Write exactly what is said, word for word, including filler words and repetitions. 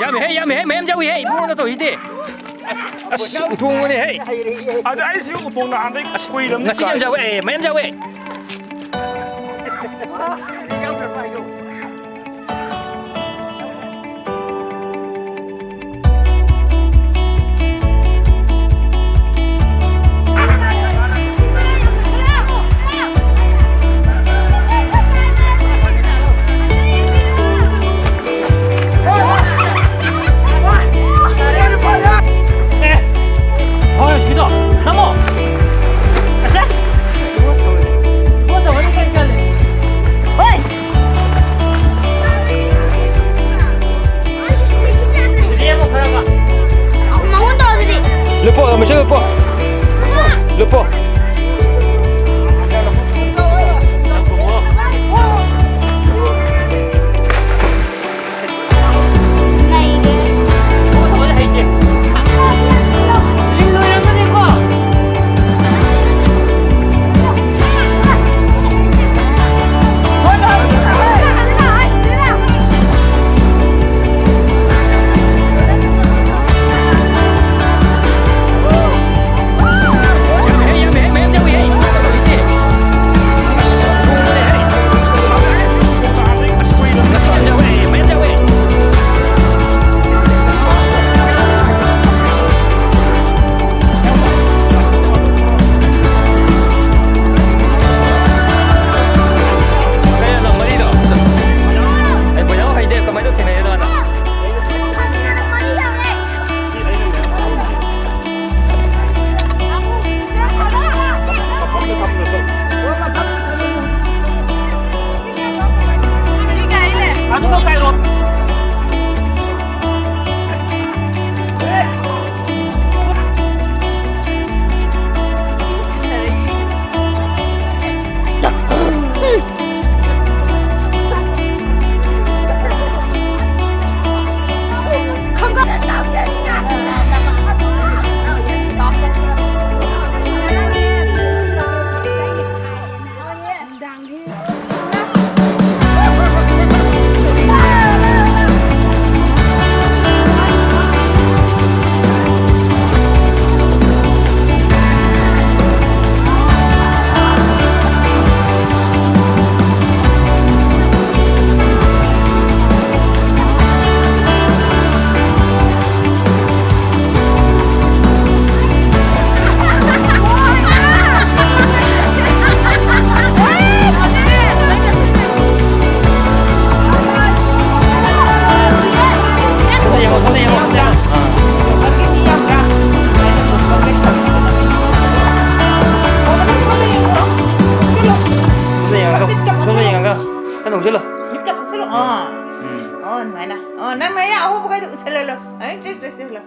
ꯌꯥꯝꯃꯤꯍꯦ, ꯌꯥꯝꯃꯤꯍꯦ, ꯃꯌꯥꯝ ꯌꯥꯎꯏꯍꯦ, ꯏꯕꯨꯡꯉꯣꯅ ꯇꯧꯔꯤꯁꯤꯗꯤ꯫ ꯑꯁ, ꯎꯊꯣꯡꯕꯅꯦꯍꯦ꯫ ꯑꯗ ꯑꯩꯁꯤ ꯎꯊꯣꯡ ꯅꯍꯥꯟꯗꯩ ꯉꯁꯤ ꯌꯥꯝ ꯌꯥꯎꯋꯦ, ꯑꯦ, ꯃꯌꯥꯝ ꯌꯥꯎꯋꯦ꯫ ꯍꯣꯏ꯫ ꯆꯠꯂꯣ꯫ ꯃꯤꯠꯀ ꯐꯥꯛꯆꯜꯂꯣ꯫ ꯑꯥ꯫ ꯎꯝ꯫ ꯑꯣ, ꯑꯗꯨꯃꯥꯏꯅ꯫ ꯑꯣ, ꯅꯪ ꯅꯌꯥ ꯑꯍꯣꯕꯈꯩꯗꯣ ꯎꯠꯁꯜꯍꯜꯂꯣ꯫ ꯑꯩ ꯇ꯭ꯔꯦꯛ ꯇ꯭ꯔꯦꯛ ꯆꯦꯜꯂꯣ꯫